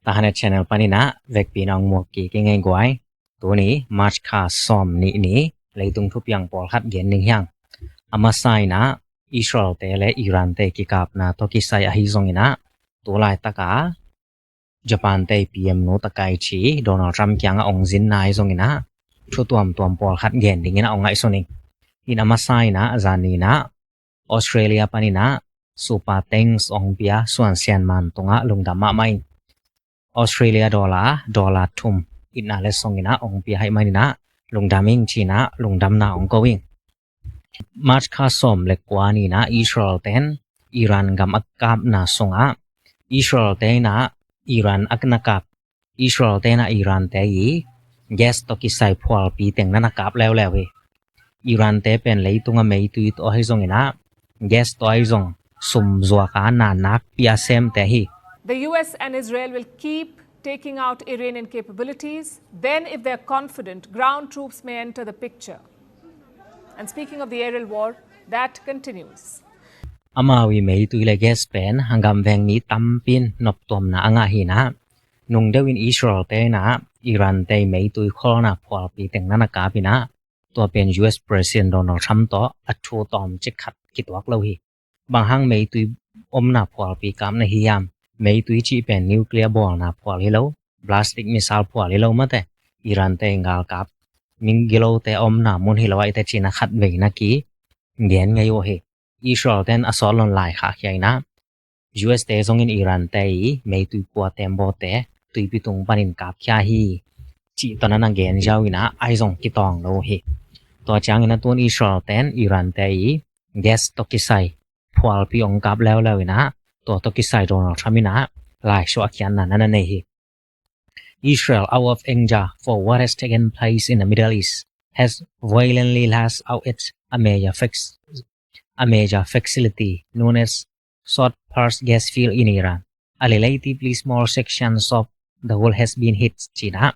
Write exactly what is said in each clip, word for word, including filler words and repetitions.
Tahan et channel panin ah vekpi-in hong muak kik ing ei guai. Tuni March kha sawm nih ni leitung thupiang pawlkhat gen ding hi hang. A masa in ah Israel-te le Iran-te kikapna tawh kisai ahi zongin ah, tu laitak a Japan-te P M nu Takaichi, Donald Trump kiangah hong zinna ahi zongin ah, thu tuamtuam pawlkhat gen dingin ah hong ngaihsun ing. In a masa in ah, zan ni in ah Australia panin ah super tanks hong pia Suan Sian Man tungah lungdam mahmah ing. Australia dollar, dollar thum itna le songin ah hong pia ahih manin ah lungdam ing ci-in ah lungdamna hong ko ing. March kha sawm le kua ni in ah Israel-ten Iran gam a kapna sungah, Israel-te in ah Iran a na kap, Israel-te in ah Iran-te i gas tawh kisai phualpi teng na na kap leuleu hi. Iran-te pen leitung a meitui tawh ahi zongin ah, gas tawh ahi zong sum zuak a na nakpi a semte hi. The U S and Israel will keep taking out Iranian capabilities. Then, if they're confident, ground troops may enter the picture. And speaking of the aerial war, that continues. Amau i meitui le gas pen a gam veng mi tampi in noptuamna a ngah hi in ah, nung deuh in Israel-te in ah Iran-te i meitui kholna phualpi teng na na kap in ah, tua pen U S President Donald Trump tawh a thu tawmcik khat kituak lo hi. Bang hang meitui omna phualpi kap na hi hiam? Meitui cih pen nuclear bawlna phual hi lo, ballistic missile phual hi lo mate, Iran-te i galkap, mi gilote omna mun hi lo ahih teh ci-in ah khatvei na kigen ngei uh hi. Israel-ten a sawt lo in laikhak khia in ah, U S-te zongin Iran-te i meitui kua tembawte tuipi tung panin kapkhia hi, cih tawh na na gen ziau in ah, ahi zong kitawng lo hi. Tua ciangin ah tun Israel-ten Iran-te i gas tawh kisai phualpi hong kap leuleu in ah, tua tawh kisai Donald Trump in ah laisuah khiatna na na nei hi. Israel, out of anger for what has taken place in the Middle East, has violently lashed out at a major fac-, a major facility known as Saud Pars gas field in Iran. A relatively small section of the whole has been hit, ci-in ah.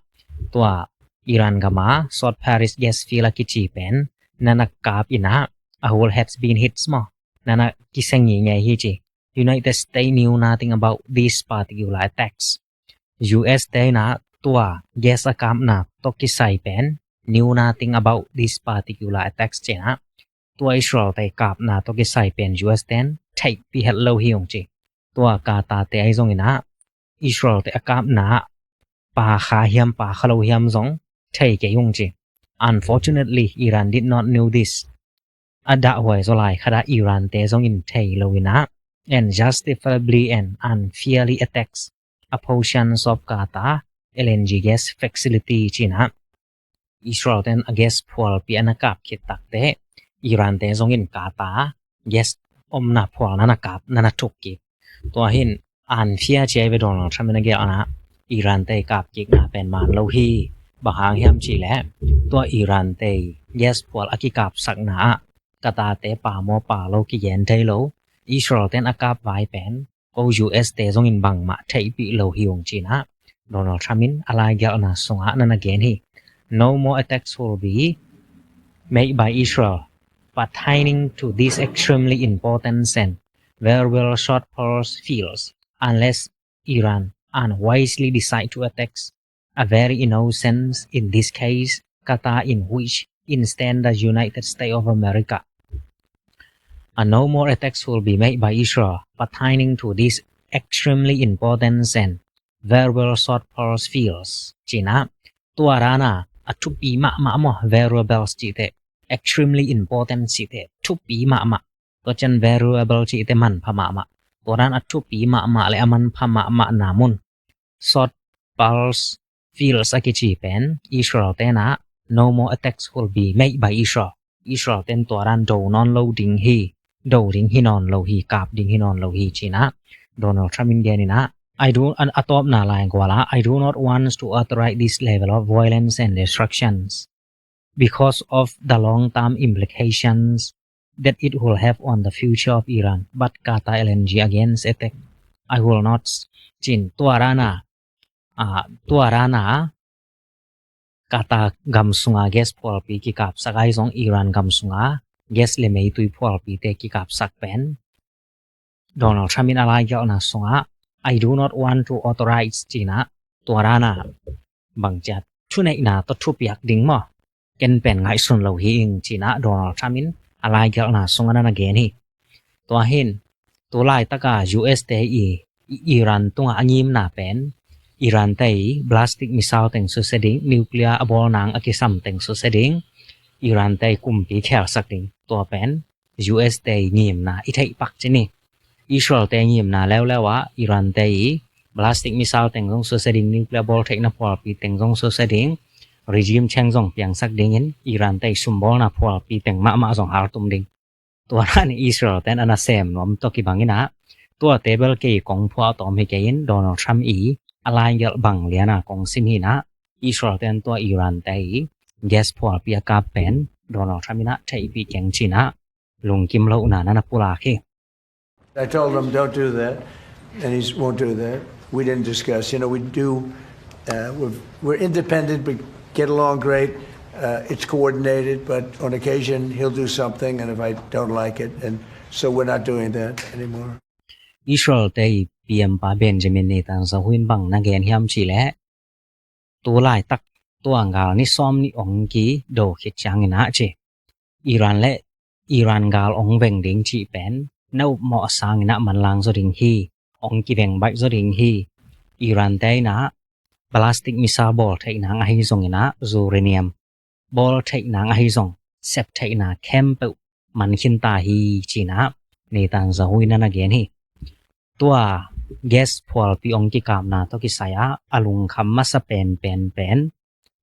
Tua Iran gam a Saud Pars gas field a kici pen na na kap in ah, a whole has been hit maw, na na kisia ngingei hi ci. United States knew nothing about these particular attacks. U S-te in ah tua gas a kapna tawh kisai pen knew nothing about these particular attacks ci-in ah, tua Israel-te i kapna tawh kisai pen U S-ten theihpih het lo hi ung ci. Tua Qatar-te ahi zongin ah Israel-te a kapna ah pha kha hiam pha kha lo hiam zong thei kei ung ci. Unfortunately, Iran did not know this. A dahhuai zaw lai khat ah Iran-te zongin thei lo in ah, and justifiably and unfairly attacks a portion of Qatar L N G gas facility, ci-in ah. Israel-ten a gas phualpi a na kap khit takteh, Iran-te zongin Qatar gas omna phual na na kap, na na thuk kik. Tua hi in, unfair ci hi ve. Donald Trump in a gelhna, Iran-te i kap kikna pen man lo hi. Bang hang hiam cih leh, tua Iran-te i gas phual a kikapsakna ah Qatar-te pha maw pha lo kigen thei lo. Israel-ten a kap vai pen ko U S-te zongin bangmah theihpih lo hi ung ci-in ah Donald Trump in a laigelhna sungah na na gen hi. No more attacks will be made by Israel pertaining to these extremely important and very well shot pulse fields unless Iran unwisely decide to attack a very innocent, in this case, Qatar, in which instance the United States of America. And no more attacks will be made by Israel pertaining to these extremely important and very well shot pulse fields, ci-in ah. Tua dan a, a thupi mahmah maw, very well cihte, extremely important cihte, thupi mahmah. Tua ciang very well cihte manpha mahmah. Tua dan a thupi mahmah le a manpha mahmahna mun, shot pulse fields a kici pen Israel-te in ah no more attacks will be made by Israel. Israel-ten tua dan do nawn lo ding hi, do ding hi nawn lo hi, kap ding hi nawn lo hi ci-in ah Donald Trump in gen in ah, I do, a, a tawpna lai gual ah, I do not want to authorize this level of violence and destructions because of the long-term implications that it will have on the future of Iran. But Qatar L N G against attack, I will not, ci-in tua dan a, ah, tua dan a Qatar gam sunga gas phualpi kikapsak ahi zong Iran gam sunga gas le meitui phualpite kikapsak pen Donald Trump in a laigelhna sungah "I do not want to authorize," ci-in ah, tua dan a bang ci a, thuneihna tawh thupiak ding maw, ken pen ngaihsun lo hi ing, ci-in ah Donald Trump in a laigelhna sungah na na gen hi. Tua hi in, tu laitak a U S te i, i Iran tungah a ngimna pen, Iran te i ballistic missile teng susia ding, nuclear a bawl nang a kisam teng susia ding, Iran te i kumpi khelsak ding, tua pen U S te i ngimna i theih pak ci ni. Israel te ngimna leuleu ah Iran te i ballistic missile teng zong susia ding, nuclear bawl theihna phualpi teng zong susia ding, regime change zong piangsak dingin Iran te i sumbawlna phualpi teng mahmah zong haltum ding. Tua dan in Israel ten a nasem nuam tawh kibang in ah, tuate bel kei kong phuah tawm hi kei in, Donald Trump i a laigelh bang lian a kong sim hi in ah, Israel ten tua Iran te i gas phualpi a kap pen Donald Trump in ah theihpih keng ci-in ah lungkim lohna na na pulak hi. I told him, "Don't do that," and he won't do that. We didn't discuss. You know, we do, uh, we're, we're independent, we get along great. Uh, it's coordinated, but on occasion he'll do something, and if I don't like it, and so we're not doing that anymore. Israel te i P M pa Benjamin Netanyahu in bang na gen hiam cih leh, tu laitak tua gal ni sawm nih ong kido khit ciangin ah ci, Iran le Iran gal ong veng ding cih pen na upmawh sangin ah manlang zaw ding hi, ong kiveng baih zaw ding hi. Iran te in ah ballistic missile bawl theih nang ahi zongin ah, uranium bawl theih nang ahi zong, sep theihna khempeuh man khin ta hi, ci-in ah Netanyahu in na na gen hi. Tua gas phualpi ong kikapna tawh kisai ah a lungkham masa penpen pen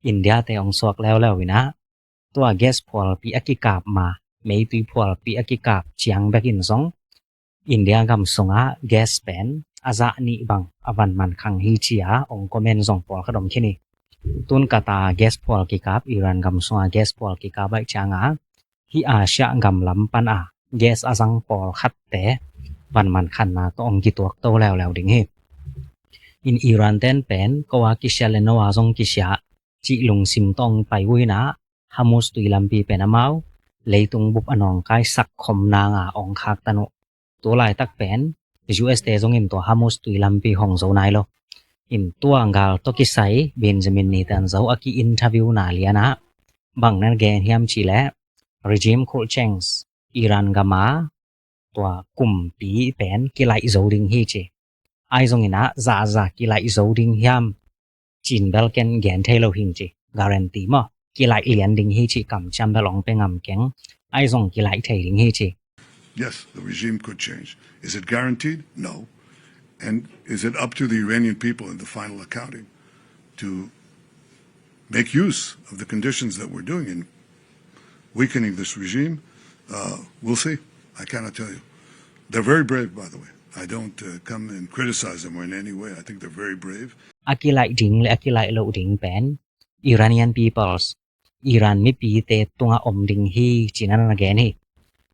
India te ong suak leuleu in ah, tua gas phualpi a kikap ma, meitui phualpi a kikap ciang bekin zong India gam sungah gas pen a zah nih bang a van man khang hi, ci a ong comment zong pawlkhat om khin hi. Tun Qatar gas phual kikap, Iran gam sungah gas phual kikap baih ciang a, hih Asia gam lam pan a gas a zang pawlkhatte van man khanna tawh ong kituak to leuleu ding hi. In Iran ten pen ko a kisia le no a zong kisia cih lungsim tawh ong pai uh in ah, Hormuz tui lampi pen amau leitung bup a nawngkaisak khom nang a ong khaktan uh. Tu laitak pen U S te zongin tua Hormuz tui lampi hong zo nai lo. In tua gal tawh kisai Benjamin Netanyahu a ki-interview na lian ah bang na gen hiam cih leh, regime could change, Iran gam a tua kumpi pen kilaih zo ding hi ci. Ahi zongin ah zahzah kilaih zo ding hiam, ci-in bel ken gen thei lo hing ci. Guarantee maw, kilaih lian ding hi ci kamciam bel ong pia ngam keng. Ahi zong kilaih thei ding hi ci. Yes, the regime could change. Is it guaranteed? No. And is it up to the Iranian people in the final accounting to make use of the conditions that we're doing in weakening this regime? Uh, we'll see. I cannot tell you. They're very brave, by the way. I don't, uh, come and criticize them in any way. I think they're very brave. A kilaih ding le a kilaih loh ding pen Iranian peoples, Iran mipite tungah om ding hi, ci-in na na gen hi.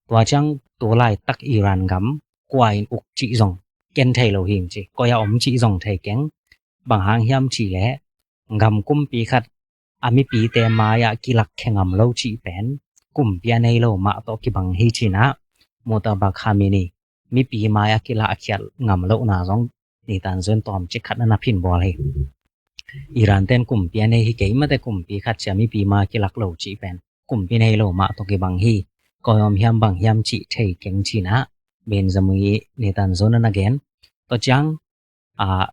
Tua ciang tu laitak Iran gam kua in uk cih zong ken thei lo hing ci, koi a om cih zong thei keng. Bang hang hiam cih leh, gam kumpi khat a mipite mai-ah kilak khia ngam lo cih pen kumpi a nei lo mah tawh kibang hi, ci-in ah Mujtaba Khamenei mipi mai-ah kilak khiat ngam lohna zong Netanyahu in tawmcik khat na na phin bawl hi. Iran ten kumpi a nei hi kei mate, kumpi khat cia mipi mai-ah kilak lo cih pen kumpi nei lo mah tawh kibang hi. Koi om hiam bang hiam cih thei keng, ci-in ah Benjamin Netanyahu na na gen. Tua ciang a,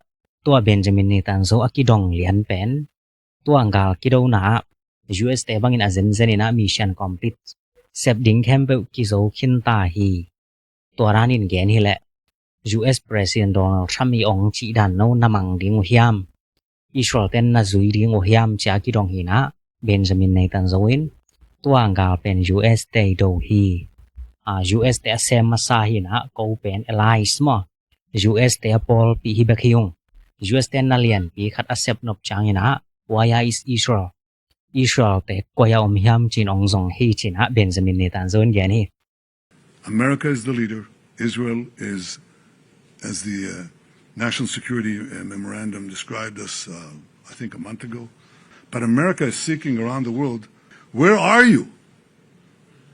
tua Benjamin Netanyahu a kidong lian pen, tua gal kidona ah U S te bangin a zenzen in ah mission complete, sep ding khempeuh kizo khin ta hi. Tua danin gen hi leh, U S President Donald Trump i ong cih dan no na mang ding uh hiam, Israel ten na zui ding uh hiam, cia kidong hi in ah Benjamin Netanyahu in, tua gal pen U S te i do hi. A, U S te a sem masa hi in ah, ko pen allies maw, U S te a pawlpi hi bek hi ung. U S te na lianpi khat a sep nop ciangin ah, where is Israel? Israel te koi a om hiam, ci-in ong zong hi, ci-in ah Benjamin Netanyahu in gen hi. America is the leader. Israel is, as the, uh, National Security, uh, Memorandum described us, uh, I think, a month ago. But America is seeking around the world, "Where are you?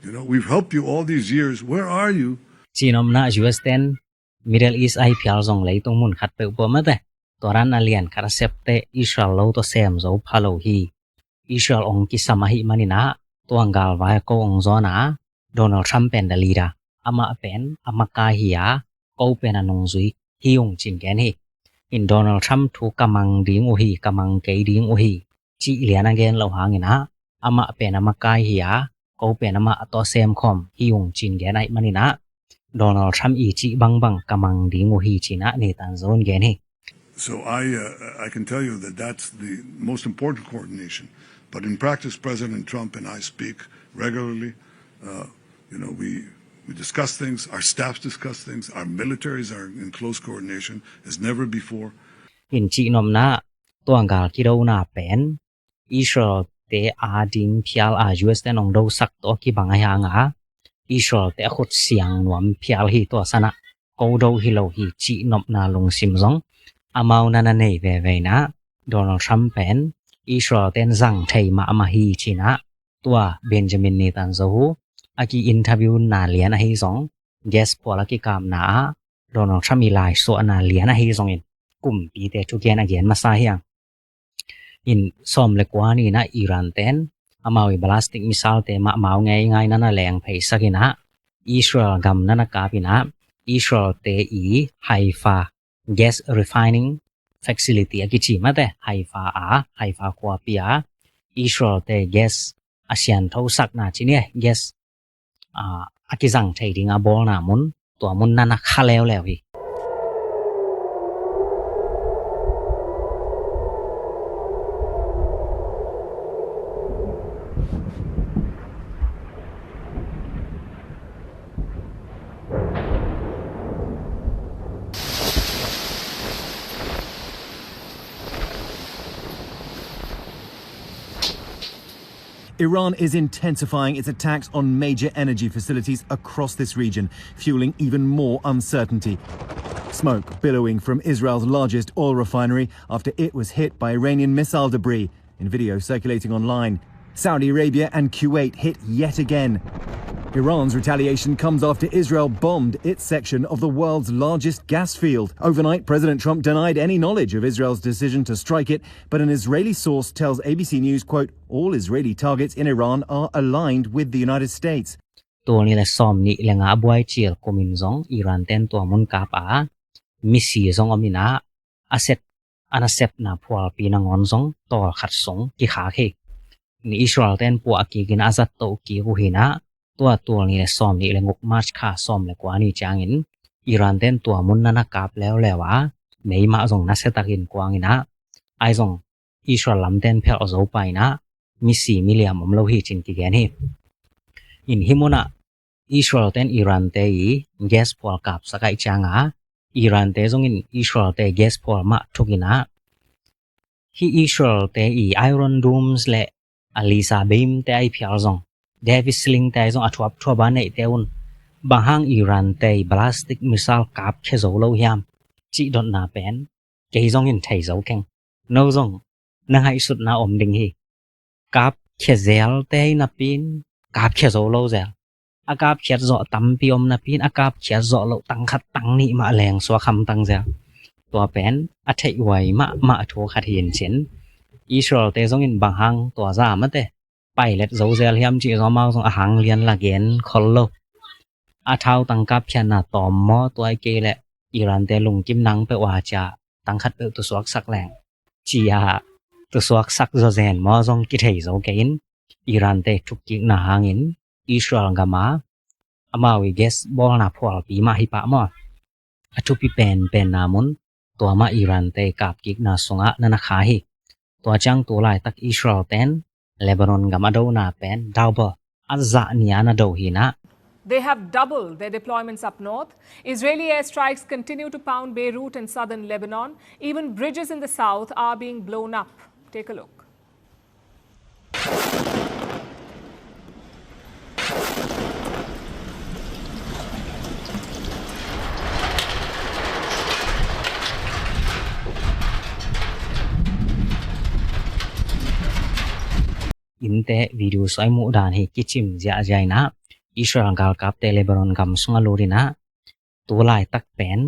You know, we've helped you all these years. Where are you?" Ci-in om in ah U S ten Middle East ahi phial zong leitung mun khat peuh pua mate, tua dan a lian khat a septe Israel lo tawh sem zo pha lo hi. Israel ong kisam ahih manin ah tua galvai a ko ong zawn a, Donald Trump pen the leader, amah pen a makai hi a, ko pen a nungzui hi ung cin gen hi. In Donald Trump thu ka mang ding uh hi, ka mang kei ding uh hi cih lian a gen lo hangin ah, amah pen a makai hi a, ko pen amah a tawh sem khawm hi ung cin gen ahih manin ah, Donald Trump i cih bangbang ka mang ding uh hi cin ah Nathan Zaw in gen hi. So I, uh, I can tell you that that's the most important coordination. But in practice, President Trump and I speak regularly. Uh, you know, we, we discuss things, our staffs discuss things, our militaries are in close coordination as never before. In cihnopna, tua gal kidona pen Israel te a ding phial a U S te nong dosak tawh kibang ahi hanga, Israel te a khut siang nuam phial hi. Tua sana ko do hi lo hi cihnopna lungsim zong amau nana nei veve in ah, Donald Trump pen Israel ten zang thei mahmah hi cin ah, tua Benjamin Netanyahu a ki interview na lian ahi zong, gas phual a kikapna ah Donald Trump i laisuahna lian ahi zongin kumpite thugen a gen masa hi ang. In sawm le kua ni in ah Iran ten amau i ballistic missile te mah amau ngei ngai nana leng pheisak in ah, Israel gam nana kap in ah, Israel te i Haifa gas refining facility a kici mate, Haifa a, Haifa khuapi a Israel te gas a sianthosakna cin hi, gas a, a kizang thei ding a bawlna mun, tua mun nana kha leuleu hi. Iran is intensifying its attacks on major energy facilities across this region, fueling even more uncertainty. Smoke billowing from Israel's largest oil refinery after it was hit by Iranian missile debris in video circulating online. Saudi Arabia and Kuwait hit yet again. Iran's retaliation comes after Israel bombed its section of the world's largest gas field. Overnight, President Trump denied any knowledge of Israel's decision to strike it, but an Israeli source tells A B C News, quote, "All Israeli targets in Iran are aligned with the United States." Tul nih le sawm nih le nga a buai cil kumin zong Iran ten tua mun kap a, misi zong om in ah, a set a nasepna phualpi nangawn zong tawlkhat sung kikhak hi. Ni Israel ten puah kik in a zat toh kik uh hi in ah, tua tul nih le sawm nih le nguk March kha sawm le kua ni ciangin Iran ten tua mun nana kap leuleu a, meimah zong nasiatakin kuang in ah, ai zong Israel lamten phelh zo pah in ah, misi miliam om lo hi cin kigen hi. In hih munah Israel ten Iran te i gas phual kapsak ahih cianga, Iran te zongin Israel te gas phual mah thuk in ah, hih Israel te i Iron Domes le Aliza Beam te ahi phial zong, David Sling te ahi zong a thuapthuap a neihte un, bang hang Iran te i ballistic missile kapkhia zo lo hiam cih dotna pen kei zongin thei zo keng. No zong na ngaihsutna om ding hi. Kapkhia zel te hi napi in, kapkhia zo lo zel. A kapkhiat zawh tampi om napi in, a kapkhiat zawh loh tang khat tang nih mah leng suak hamtang zel. Tua pen a theih huai mahmah thu khat hi in cin, Israel te zongin bang hang tua za mate, pilot zo zel hiam cih zong amau zong a hang lian la gen khol lo. A thautang kapkhiatna tawm maw, tua ahih kei leh Iran te lungkim nang peuh a cia tang khat peuh tusuaksak leng, cia tusuaksak zawzen maw zong kithei zo kei in, Iran te thukkikna hangin Israel gam a amau i gas bawlna phualpi mah hi pah maw, a thupi penpenna mun tua mah Iran te kapkikna sungah nana kha hi. Tua ciang tu laitak Israel ten Lebanon gam a dona pen double, a zah nih a na do hi in ah. They have doubled their deployments up north. Israeli airstrikes continue to pound Beirut and southern Lebanon. Even bridges in the south are being blown up. Take a look. Innte video suai muh dan hi kicim ziahziah in ah, Israel galkapte Lebanon gam sungah lut in ah, tu laitak pen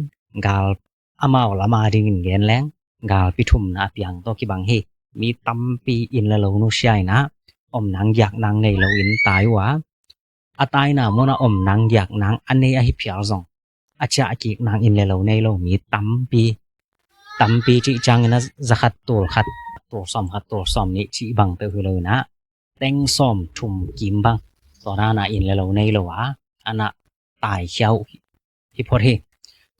gal amau lama dingin gen leng galpi thumna a piang tawh kibang hi. Mi tampi inn le lo nusia in ah, om nang giak nang nei lo in tai uh a, a taina munah om nang giak nang a nei ahi phial zong a ciah kik nang inn le lo nei lo mi tampi, tampi cih ciangin a za khat tul khat, tul sawm khat, tul sawm nih cih bang peuh hi lo in ah, teng sawm thum kim bang, tua dan a inn le lo nei lo a, a na taikhia uh hi phot hi.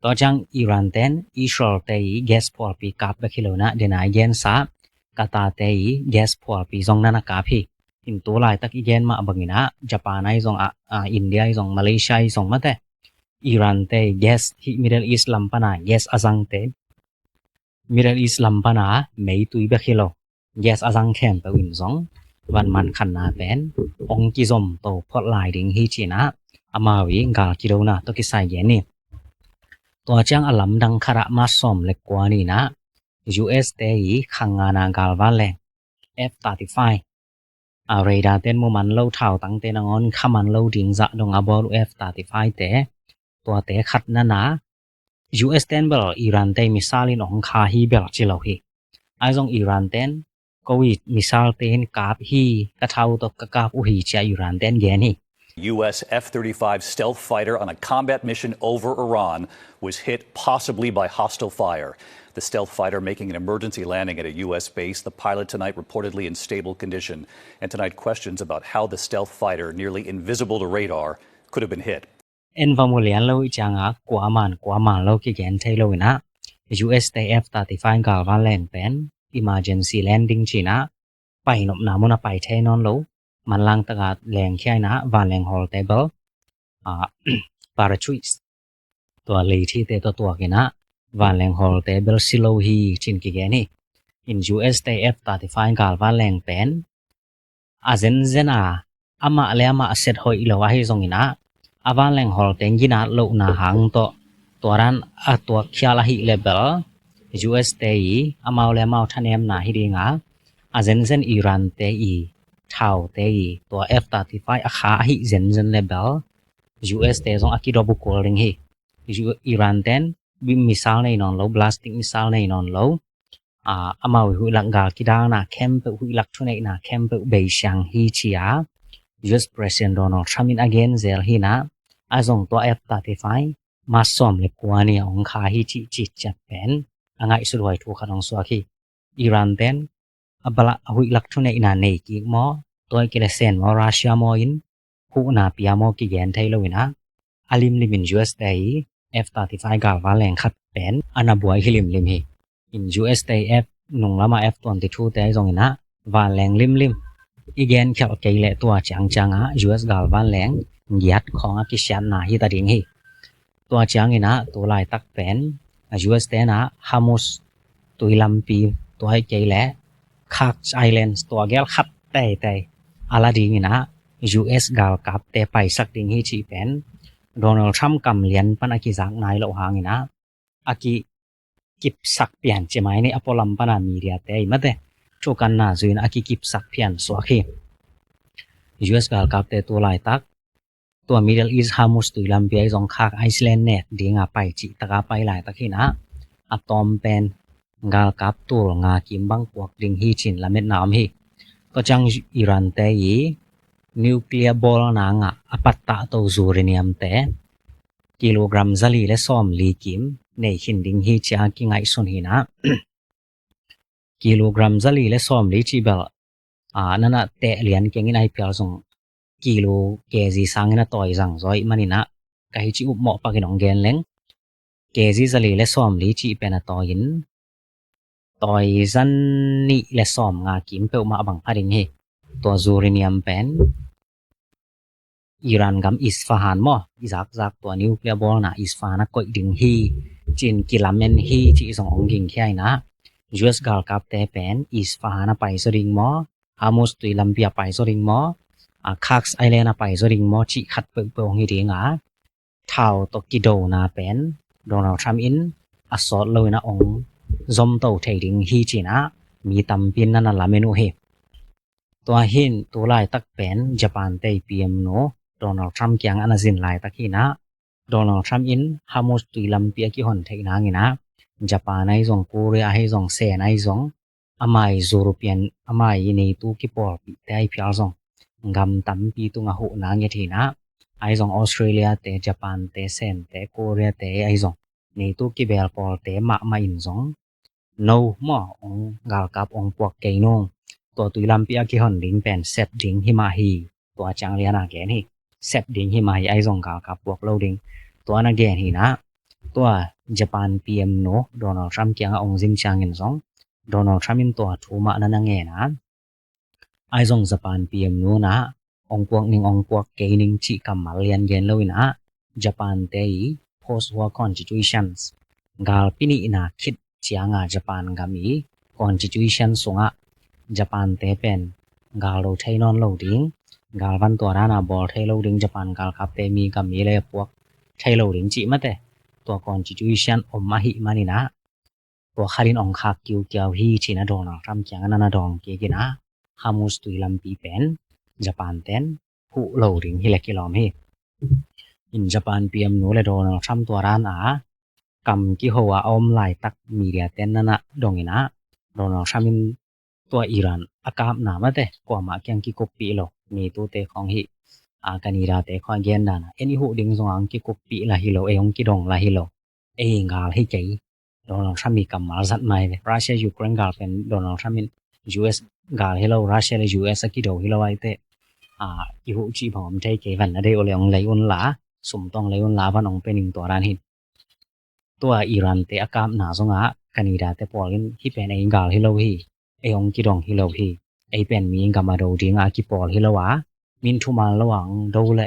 Tua ciang Iran ten Israel te i gas phualpi kap bek hi lo in ah, dena i gensa Qatar te i gas phualpi zong na na kap hi. In tu laitak i gen mah bangin ah, Japan ahi zong a, a, India ahi zong, Malaysia ahi zong mate, Iran te i gas hi Middle East lam pana gas a zangte, Middle East lam pana meitui bek hi lo, gas a zang khempeuh in zong van man khanna pen ong kizom to phot lai ding hi ci-in ah, amau i gal kidona tawh kisai gen hi. Tua ciang a lamdang khat ah March sawm le kua ni-in ah, U S te i khang ngana galvan leng F thirty-five, a, radar ten mu man lo, thautang te nangawn kha man lo ding zah dong a bawl uh F thirty-five te, tuate khat na na, U S ten bel Iran te missile in ong kha hi bel ci lo hi. Ahi zong Iran ten ko i missile te in kap hi, ka thau tawh ka kap uh hi ci-a Iran ten gen hi. U S F thirty-five stealth fighter on a combat mission over Iran was hit, possibly by hostile fire. The stealth fighter making an emergency landing at a U S base. The pilot tonight reportedly in stable condition. And tonight, questions about how the stealth fighter, nearly invisible to radar, could have been hit. En va mu lian lo i cianga, kuaman, kuaman lo kigen thei lo in ah, U S te F thirty-five galvan leng pen emergency landing ci-in ah, painopna mun a pai thei nawn lo, manlang taka lengkhia in ah, vanleng hawlte bel, a, parachutes, tua leithite tawh tuak in ah, vanleng hawlte bel si lo hi ci-in kigen hi. In U S te F thirty-five galvan leng pen a zenzen a, amah le amah a set hoih lo ahi zongin ah, a vanleng hawlte ginat lohna hang tawh tua dan a tuak khial ahih leh bel, U S te i amau le amau thanemna hi ding a, a zenzen Iran te i thaute i tua F thirty-five a kha ahih zenzen leh bel, U S te zong a kidop uh kul ding hi. U-, Iran ten missile nei nawn lo, ballistic missile nei nawn lo, a, amau i huih lak gal kidalna khempeuh, huih lak thuneihna khempeuh beisiang hi ci-a U S President Donald Trump in a gen zel hi in ah, a zong tua F thirty-five March sawm le kua ni a ong kha hi cih cih ciat pen a ngaihsut huai thu khat ong suak hi. Iran ten a bala a huih lak thuneihna nei kik maw, tua i kile sen maw, Russia maw in huhna pia maw kigen thei lo in ah, a limlim in U S te i F thirty-five galvan leng khat pen a na buai hi limlim hi. In U S te i F nung lama F twenty-two te zongin ah, vanleng limlim i gen khialh kei leh tua ciangciang ah U S galvan leng giat khawng a kisiatna hi ta ding hi. Tua ciangin ah tu laitak pen, a, U S te in ah Hormuz tui lampi, tua hi kei leh Kursk Islands, tua gel khat teitei a la dingin ah U S galkapte paisak ding hi cih pen Donald Trump kam lian pan a kizak nai loh hangin ah, a kikipsak pian ci mai ni, a pualam pana media te i mate thukanna zui in a kikipsak pian suak hi. U S galkapte tu laitak tua Middle East Hormuz tui lampi ah i zong Kursk Island nek dinga pai cih taka pai laitak hi in ah, a tawm pen galkap tul nga kim bang puak ding hi ci-in lametna om hi. Tua ciang Iran te i nuclear bawlna ngah a pattah to uranium te kilogram zali le sawmli kim nei khin ding hi ci-a kingaihsun hi in ah, kilogram zali le sawmli cih bel, a, nana teh lian keng in ahi phial zong kilo, K G sangin a tawi zang zaw ahih manin ah, ka hi ci upmawh pakin ong gen leng, K G zali le sawmli cih pen a tawi in tawi zanih le sawmnga kim peuhmah bang pha ding hi. Tua uranium pen Iran gam Isfahan maw, i zakzak tua nuclear bawlna Isfahan a koih ding hi ci-in kilamen hi cih zong ong gingkhia in ah, U S galkapte pen Isfahan a pai zaw ding maw, Hormuz tui lampi a pai zaw ding maw, a, Kursk Island a pai zaw ding maw cih khat peuhpeuh ong hi ding a, thau tawh kidona pen Donald Trump in a sawt lo in ah ong zomto thei ding hi ci-in ah mi tampi in nana lamen uh hi. Tua hi in tu laitak pen Japan te i P M nu Donald Trump kiangah na zin laitak hi in ah, Donald Trump in Hormuz tui lampi a kihon theih nangin ah, Japan ahi zong, Korea ahi zong, Sen ahi zong, amai European, amai NATO kipawlpihte ahi phial zong gam tampi tungah huhna nget hi nah. Ahi zong Australia te, Japan te, Sen te, Korea te ahi zong NATO kibelpawlte mahmah in zong no maw, ong galkap ong puak kei nung. Tua tui lampi a kihon ding pen sep ding hi mah hi. Tua ciang liana gen hi. Sep ding hi mah hi, ahi zong galkap puak lo ding. Tua na gen hi nah. Tua Japan P M nu Donald Trump kiangah ong zin ciangin zong Donald Trump in tua thu mah na na ngen a, ahi zong Japan P M nu nah ong puak ning, ong puak kei ning cih kammal lian gen lo in ah, Japan te i post war constitutions, galpi nihna khit cianga Japan gam i constitution sungah Japan te pen gal do thei nawn lo ding, galvan tua dana bawl thei lo ding, Japan galkapte mi gam i le puak thei lo ding cih mate, tua constitution om ahih manin ah, tua khatin ong khak kiukiau hi, ci-in ah Donald Trump kiangah na na dawng kik in ah, Hormuz tui lampi pen Japan ten huh lo ding hi le kilawm hi. In Japan P M nu le Donald Trump tua dan a kam kiho a om laitak media ten na na dong in ah, Donald Trump in tua Iran a kapna mate kuamah kiang kikuppih lo, NATO te khawng hi, a, Canada te khawng a gen dan a, en i huh ding zong ang kikuppih la hi lo, ei hong kidong la hi lo, ei gal hi kei. Donald Trump i kammal zat mai ve. Russia Ukraine gal pen Donald Trump in U S gal hi lo, Russia le U S a kido hi lo ai te, a, i huh cih bang om thei kei, van a dei uh le ong lei un la, sum tawh ong lei un la, van ong pe ning, tua dan hi. Tua Iran te a kapna zongah Canada te pawl in hih pen ei gal hi lo hi, ei ong kidong hi lo hi, ei pen mi gam a do dinga kipawl hi lo a, min thuman lo a ong do le,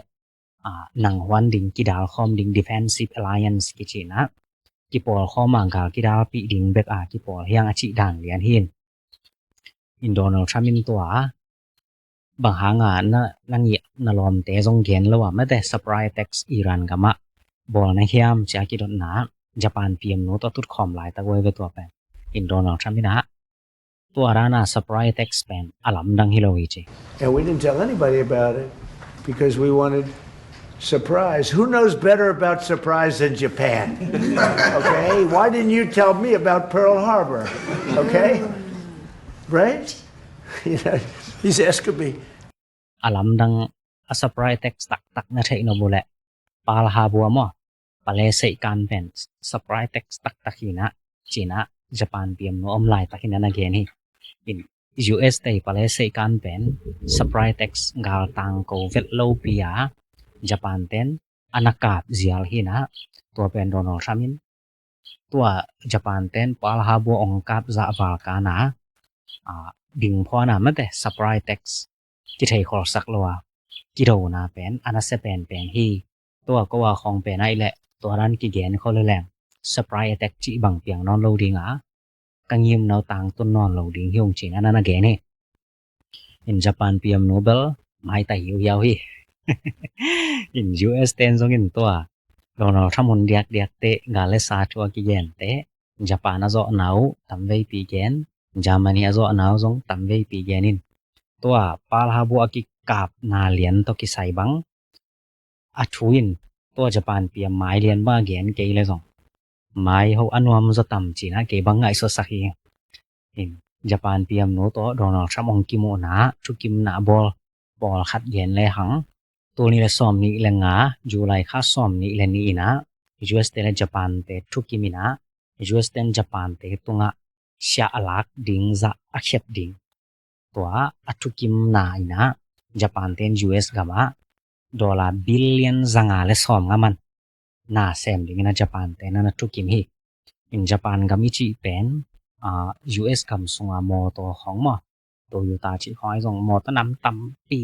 a, nang huan ding, kidal khawm ding, defensive alliance kici in ah, kipawl khawm a gal kidalpih ding bek a kipawl hi hang a cih dan lian hi. In Donald Trump in tua bang hanga na, na ngih na lawmte zong gen lo a mate, surprise attack Iran gamah bawl na hiam ci-a kidotna Japan P M nu tawh tutkhawm laitak uh ai ve tua pen. In Donald Trump in ah tua dana surprise attack pen a lamdang hi lo hi ci. And we didn't tell anybody about it because we wanted surprise. Who knows better about surprise than Japan? Okay? Why didn't you tell me about Pearl Harbor? Okay? Right? You know, he's asking me. A lamdang, a surprise attack taktak na theih nop uh leh Pearl Harbor maw, Palaseih kan pen surprise attack taktak hi nah, ci-in ah Japan P M nu om laitak in ah na gen hi. In U S te i Palaseih kan pen surprise attack, galtang ko vet lopi a Japan ten a na kap zial hi nah. Tua pen Donald Trump in tua Japan ten Pearl Harbor ong kap zah val kana, a, ding phuana mate, surprise attack kithei kholsak lo a kidona pen a nasia penpen hi. Tua ko a khawng pen ai leh tua dan kigen khol leng surprise attack cih bang piang nawn lo dinga ka ngimna uh tangtun nawn lo ding hi ung ci-in ah na na gen hi. In Japan P M nu bel maita hiuhiau hi. In U S ten zong in tua Donald Trump hun diakdiak te, gal le sa thu a kigen te, Japan a zawhna uh tamveipi gen, Germany a zawhna uh zong tamveipi gen in, tua Pearl Harbor a kikapna lian tawh kisai bang a thu in, tua Japan P M mai lian bang a gen kei le zong mai ho a nuam zaw tam ci-in ah kei bang ngaihsutsak hi. In Japan P M nu tawh Donald Trump ong kimuhna, thukimna bawl pawlkhat gen le hang, tul nih le sawm nih le nga, July kha sawm nih le nih in ah U S te le Japan te thukim in ah, U S ten Japan te tungah siah a lak ding, zah a khiat ding, tua a thukimna in ah Japan ten U S gamah dollar billion zanga le sawmnga man na sem dingin ah Japan ten ah na thukim hi. In Japan gam i cih pen, a, U S gam sunga mawtaw khawng maw, Toyota cih khawng ai zong mawtaw nam tampi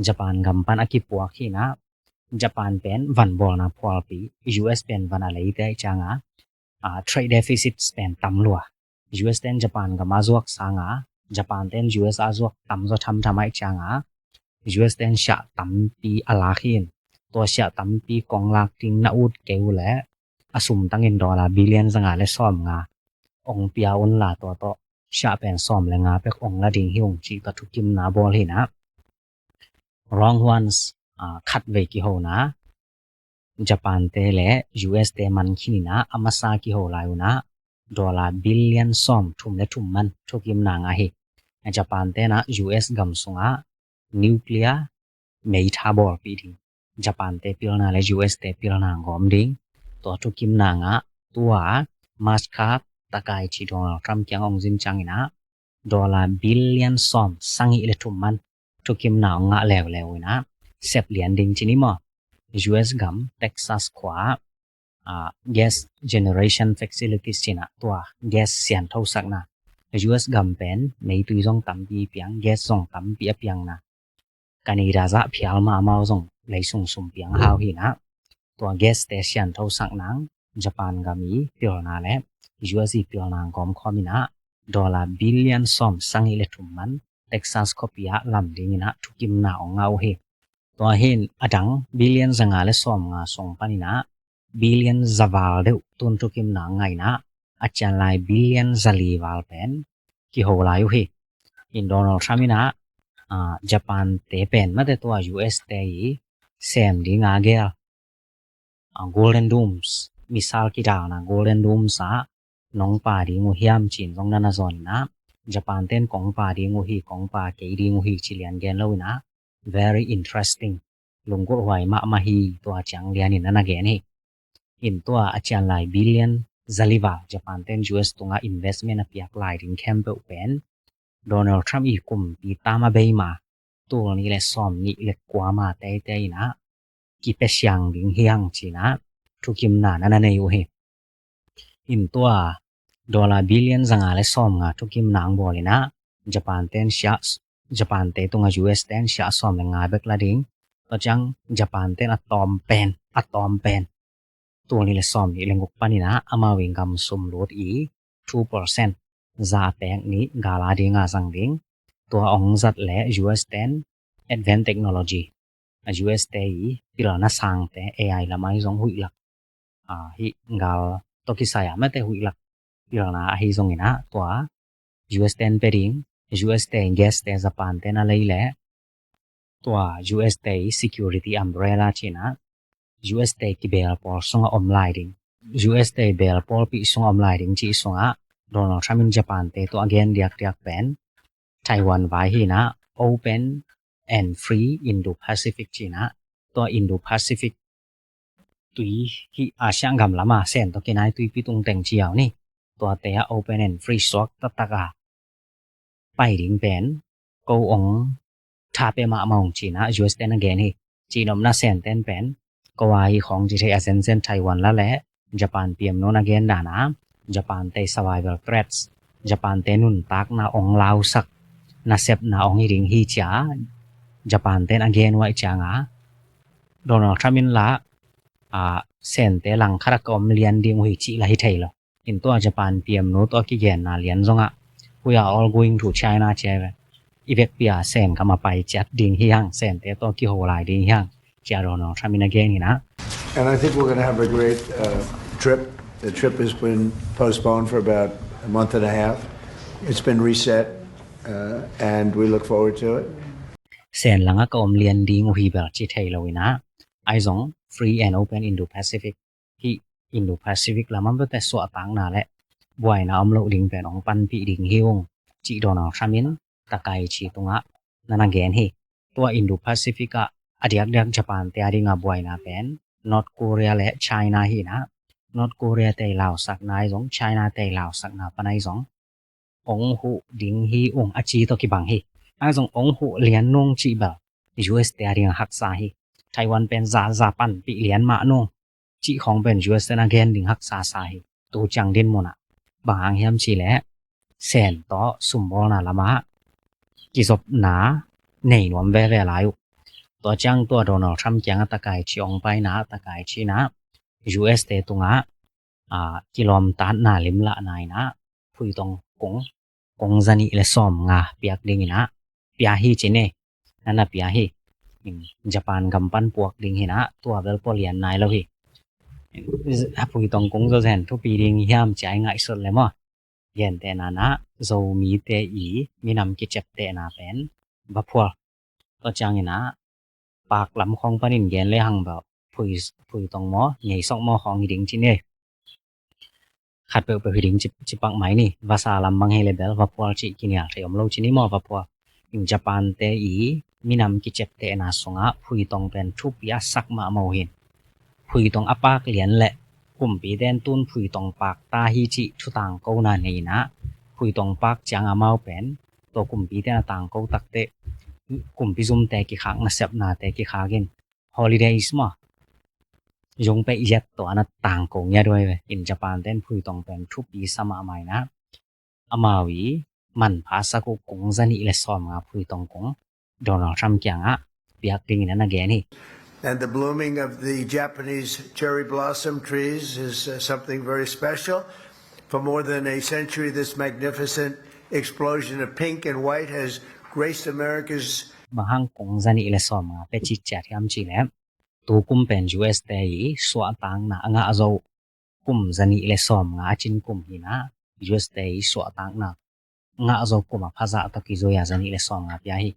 Japan gam pan a kipuak hi nah. Japan pen van bawlna phualpi, U S pen van a leite ai cianga, a, trade deficit pen tam lua. U S ten Japan gam a zuak sanga Japan ten U S a zuak tamzaw thamtham ai cianga U S ten siah tampi a lak hi. Tua siah tampi kong lak ding na ut kei uh leh a sumtangin dollar billion zanga le sawmnga ong pia un la, tua tawh siah pen sawm le nga pek ong la ding hi ung cih tua thukimna bawl hi nah. Wrong ones, a, khatvei kihona. Japan te le U S te man khin in ah a masa kiho lai un ah dollar billion sawm thum le thum man thukimna ngah hi. Japan te in ah U S gam sungah nuclear meitha bawlpih ding, Japan te pilna le U S te pilna gawm ding, tua thukimna ngah. Tua March kha Takaichi Donald Trump kiang hong zin ciangin ah dollar billion sawm sagih le thum man thukimna hong ngah leuleu in ah sep lian ding ci ni maw. U S gam Texas khua ah gas generation facilities ci-in ah tua gas sianthosakna, U S gam pen meitui zong tampi piang, gas zong tampi a piangna, Canada zah phial mah amau zong leisung sum piang hau hi in ah, tua gas te sianthosak nang Japan gam i pilna le U S i pilna gawm khawm in ah dollar billion sawm sagih le thum man Texas khuapi ah lam dingin ah thukimna hong ngah uh hi. Tua hi in a dang billion zanga le sawmnga sung panin ah billion za val deuh tun thukimna ngah in ah a cian lai billion zali val pen kiho lai uh hi. In Donald Trump in ah Japan te pen mate tua U S te i sem ding a gel Golden Domes, missile kidalna Golden Domes ah nong pa ding uh hiam ci-in zong na na zawn in ah, Japan ten kong pa ding uh hi, kong pa kei ding uh hi ci lian gen lo in ah, very interesting, lunggulh huai mahmah hi, tua ciang lian in na na gen hi. In tua a cian lai billion zali val Japan ten U S tungah investment a piak lai ding khempeuh pen Donald Trump i kumpi tam a bei ma, tul nih le sawm nih le kua ma teitei in ah kipia siang ding hi hang ci-in ah thukimna na na nei uh hi. In tua dollar billion zanga le sawmnga thukimna hong bawl in ah Japan ten siah, Japan te tungah U S ten siah sawm le nga bek la ding. Tua ciang Japan ten a tawm pen, a tawm pen tul nih le sawm nih le guk panin ah amau i gam sum lut i two percent za pek nih gal a ding a zang ding. Tua hong zat le U S ten advanced technology, U S te i pilna sangte A I lam ah zong huih lak, hih gal tawh kisai a mate huih lak pilna ahi zongin ah tua U S ten pia ding, U S te gas te Japan ten a lei leh tua U S te security umbrella ci-in ah U S te kibelpawl sungah om lai ding, U S te belpawlpih sungah om lai ding cih sungah Donald Trump in Japan te tua a gen diakdiak pen Taiwan vai hi in ah open and free Indo-Pacific ci-in ah tua Indo-Pacific tui hih Asia gam lam a Sen tawh kinai tuipi tungteng ci-au ni. Tuate ah open and free suak taktak a pai ding pen ko ong tha pia mahmah ung ci-in ah U S ten a gen hi. Cihnopna Sen ten pen ko a hi khawng ci thei a zenzen Taiwan la le Japan piamnu'n a gen dan a Japan te survival threats, Japan te nuntakna ong lausak nasepna ong hi ding hi ci-a Japan ten a gen uh ahih ciangin Donald Trump in la Sen te langkhat ah ka om lian ding uh hi cih la hi thei lo. In tua Japan piamnu tawh kigenna lian zongah we are all going to China ci-a i vekpi a Sen gam a pai ciat ding hi hang, Sen te tawh kiho lai ding hi hang ci-a Donald Trump in a gen hi in ah. And I think we're going to have a great uh, trip. The trip has been postponed for about a month and a half. It's been reset, uh, and we look forward to it. Sen langah ka om lian ding uh hi bel ci thei lo in ah, ahi zong free and open Indo-Pacific, hih Indo-Pacific lam ah bete suahtakna le buaina om loh ding pen ong panpih ding hi ung cih Donald Trump in Takaichi tungah na na gen hi. Tua Indo-Pacific ah a diakdiak Japan te a ding a buaina pen North Korea le China hi in ah, North Korea te i lausakna ahi zong, China te i lausakna pan ahi zong ong huh ding hi ung a ci tawh kibang hi. Ahi zong ong huh lian nung cih bel U S te a ding a haksa hi. Taiwan pen za za panpih lian mah nung cih khawng pen U S te na gen ding haksa sa hi. Tu ciang dinmun ah bang hang hiam cih leh Sen tawh sumbawlna lam ah kizopna nei nuam veve lai uh. Tua ciang tua Donald Trump kiangah Takaichi ong paina, Takaichi in ah U S te tungah kilawmtatna limlahna in ah phuitawng kung, kung zanih le sawmnga piak ding in ah pia hi ci ni. Na na pia hi. Japan gam pan puak ding hi in ah tua bel pua lian nai lo hi. Phuitawng kung zawzen thupi ding hiam ci-a i ngaihsut le maw? Gentehna in ah Zomite i minam kiciaptehna pen va phual. Tua ciangin ah pak lam khawng panin gen le hang bel phui, phuitong maw, ngeisok maw khawng hi ding ci ni. Khat peuhpeuh hi ding ci, ci pak mai ni. Vasa lam bang hi le bel vaphual cih kinial thei om lo ci ni maw, vaphual. In Japan te i minam kiciaptehna sungah phuitong pen thupi a sak mahmah uh hi. Phuitong a pak lian le kumpite in tun phuitong pak ta hi cih thu tangkona nei in ah, phuitong pak ciang amau pen tua kumpite in a tangko takteh kumpi zumte kikhak, nasepnate kikhak in holidays maw, zung peh zet tawh a na tangko ngiat uh hi ve. In Japan te in phuitong pen thupi sa mahmah in ah, amau i manpha sak uh kung zanih le sawmnga phuitong kung Donald Trump kiangah piak dingin a na gen hi. And the blooming of the Japanese cherry blossom trees is, uh, something very special. For more than a century, this magnificent explosion of pink and white has graced America's... Bang hang kung zanih le sawmnga pia citciat hiam cih leh, tu kum pen U S te i suahtakna a ngah zo kum, zanih le sawmnga a cin kum hi in ah, U S te i suahtakna ngah zo kum a phazah tawh kizui a zanih le sawmnga pia hi.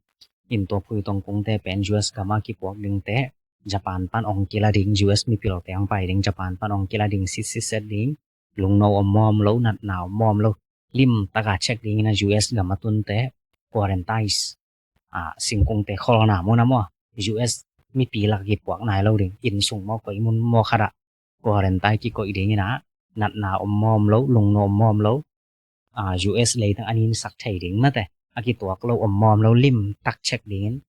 In tua phuitong kungte pen U S gam a kipuak dingte, Japan pan ong kila ding, U S mipilte ong pai ding, Japan pan ong kila ding, sitsit set ding, lungno om maw om lo, natna om maw om lo, limtak a check dingin a U S gam a tunte quarantine, a, singkungte kholna mun ah maw, U S mipi lak kipuak nai lo ding, inn sung maw koi mun maw khat ah quarantine kikoih dingin ah, natna om maw om lo, lungno om maw om lo, a, U S leitang a ninsak thei ding mate a kituak lo om maw om lo limtak check dingin,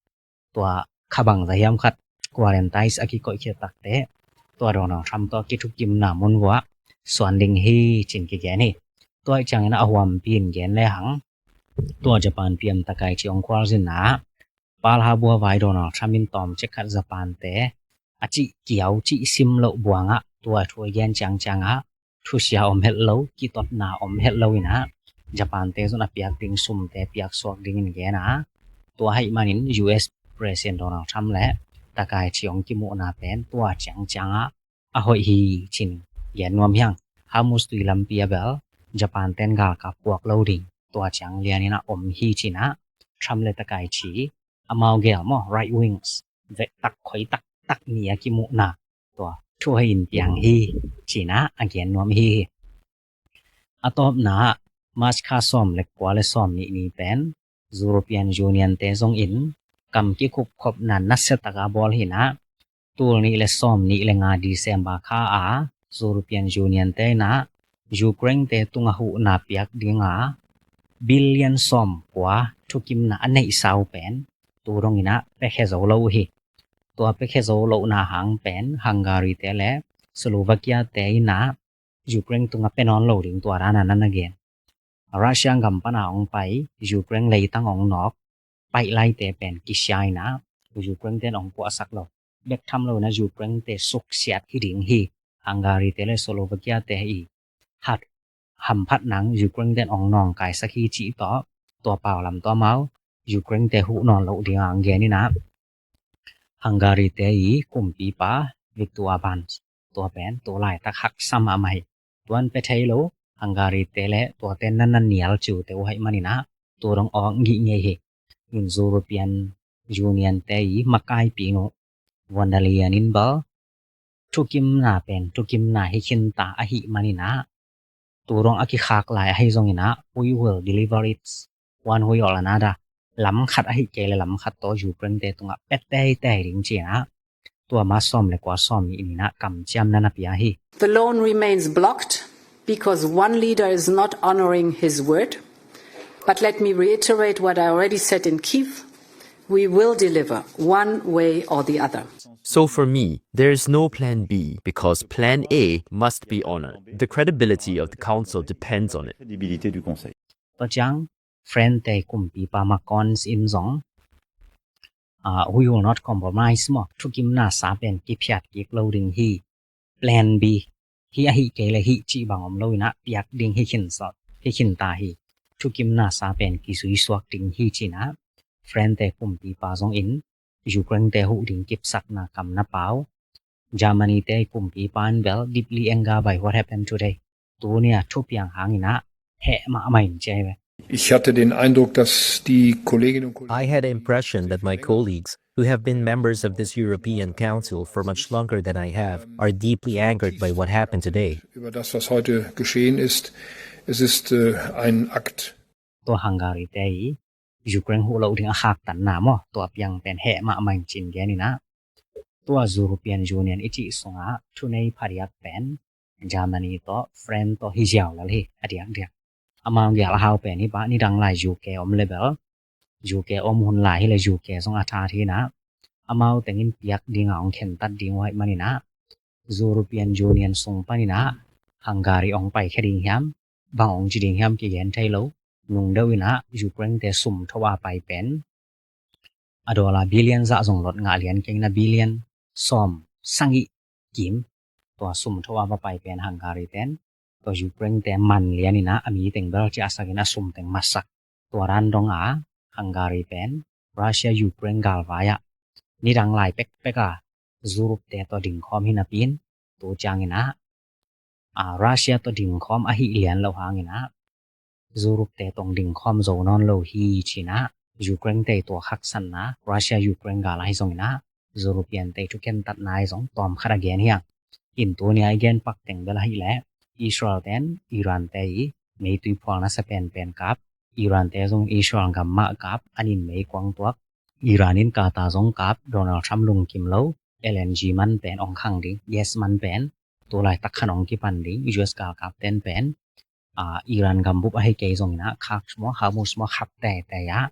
tua kha bangzah hiam khat quarantine a kikoih khit takteh, tua Donald Trump tawh a kithukimna mun uah suan ding hi ci-in kigen hi. Tua ahih ciangin a huampi in gen lehang, tua Japan P M Takaichi ong khualzinna ah, Pearl Harbor vai Donald Trump in tawmcik khat Japan te a cih kiau cih sim loh buang ah tua thu a gen ciangciang ah, thusia om het lo, kitotna om het lo in ah, Japan te zong a piak ding sumte piak suak dingin gen a, tua ahih manin U S President Donald Trump le Takaichi ong kimuhna pen tua ciangciang ah a hoih hi ci-in gen nuam hi hang. Hormuz tui lampi ah bel Japan ten galkap puak lo ding tua ciang lianin ah om hi ci-in ah, Trump le Takaichi amau gel maw, right wings, vektak khoi taktak ni a kimuhna, tua thu hoih in piang hi ci-in ah a gen nuam hi hi. A tawpna ah, March kha sawm le kua le sawmnih ni pen European Union te zongin kam kikhupkhopna nasia tak a bawl hi in ah, tul nih le sawmnih le nga December kha a European Union te in ah Ukraine te tungah huhna piak ding a billion sawmkua thukimna a neihsa uh pen tu dongin ah piakhia zo lo uh hi. Tua piakhia zo lohna hang pen Hungary te le Slovakia te in ah Ukraine tungah pia nawn lo ding tua dan a na na gen. Russia gam pan a ong pai, Ukraine leitang ong nawk, paih laite pen kisia in ah, Ukraine ten ong puahsak lo. Bek tham lo in ah Ukraine te suksiat hi ding hi. Hungary te le Slovakia te i hat hamphat nang Ukraine ten ong nawngkaisak hi cih tawh, tua pau lam tawh amau Ukraine te huh nawn loh ding a ong gen in ah, Hungary te i kumpipa Viktor Orbán, tua pen tu laitak haksa mahmah hi. Tuan pia thei lo, Hungary te le tuate na na nial ciute uh ahih manin ah tu dong awk ngih ngei hi. In European Union te i makaipi nu von der Leyen in bel thukimna pen thukimna hi khinta ahih manin ah, tu dong a kikhak lai ahi zongin ah, we will deliver it one way or another. Lam khat ahih kei le lam khat tawh Ukraine te tungah pia teitei ding ci-in ah, tua March sawm le kua sawmnih ni-in ah kamciamna na pia hi. The loan remains blocked because one leader is not honoring his word. But let me reiterate what I already said in Kyiv. We will deliver one way or the other. So for me, there is no plan B because plan A must be honored. The credibility of the council depends on it. Tua ciang France te kumpipa Macron in zong, ah, we will not compromise maw, thukimna sa pen kiphiat kik lo ding hi. Plan B, hih ahih kei le hih cih bang om lo in ah piak ding hi khin sawt, hi khinta hi. Thukimna sa pen kizui suak ding hi ci-in ah, France te kumpipa zongin Ukraine te huh ding kipsakna kam na pau. Germany te kumpipa in bel deeply angered by what happened today. Tuni a thupiang hangin ah heh mahmah in ci hi ve. Ich hatte den Eindruck, dass die Kolleginnen und Kollegen I had the impression that my colleagues, who have been members of this European Council for much longer than I have, are deeply angered by what happened today. Über das, was heute geschehen ist. Es ist äh, ein Akt. Tua Hungary te i Ukraine huh loh ding a khaktanna maw, tua piang pen heh mahmah in cin gen inah. Tua European Union i cih sungah thunei phadiak pen Germany tawh, France tawh hi ziau lel hi a diakdiak. Amau gial a hau pen hi pah, nidang lai U K om le bel, U K om hun lai hi le U K zong a that hi inah. Amau tengin piak dinga ong khentat ding uh aih man inah, European Union sung pan inah Hungary ong paikhia ding hiam, bang ong ci ding hiam kigen thei lo. Nung deuh inah Ukraine te sum tho a pai pen a dollar billion zah zong lot ngah lian kei inah, billion sawm sagih kim tua sum tho a va pai pen Hungary ten tua Ukraine te man lian inah, a mi teng bel ciahsak in a sum teng matsak. Tua dan dong a Hungary pen Russia Ukraine galvai ah nidang lai pekpek a Europe te tawh dingkhawm hi napi in, tu ciang inah a Russia tawh dingkhawm ahih lian loh hang inah Europe te tawh dingkhawm zo nawn lo hi ci inah, Ukraine te tua khaksanna Russia Ukraine gal ahi zong inah, European te thu khentatna ahi zong tawm khat a gen hi hang. In tuni a i gen pak teng bel ahih leh Israel ten Iran te i meitui phual nasa penpen kap, Iran te zong Israel gam mah kap, an in meikuang tuak, Iran in Qatar zong kap, Donald Trump lungkim lo, L N G man pen ong khang ding, gas man pen tulaitak khan ong kipan ding, U S galkap ten pen a Iran gambup ahi kei zong inah khak smaw, Hormuz smaw khap teitei ah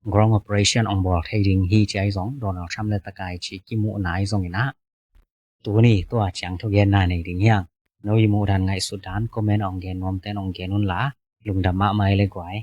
ground operation ong bawl thei ding hi ci ahi zong, Donald Trump le takai ci kimuhna ahi zong inah. Tuni tua ciang thugenna nei ding hi hang. No i muhdan ngaihsutdan comment ong gen nuam ten ong gen unla, lungdam mahmah ei le guai.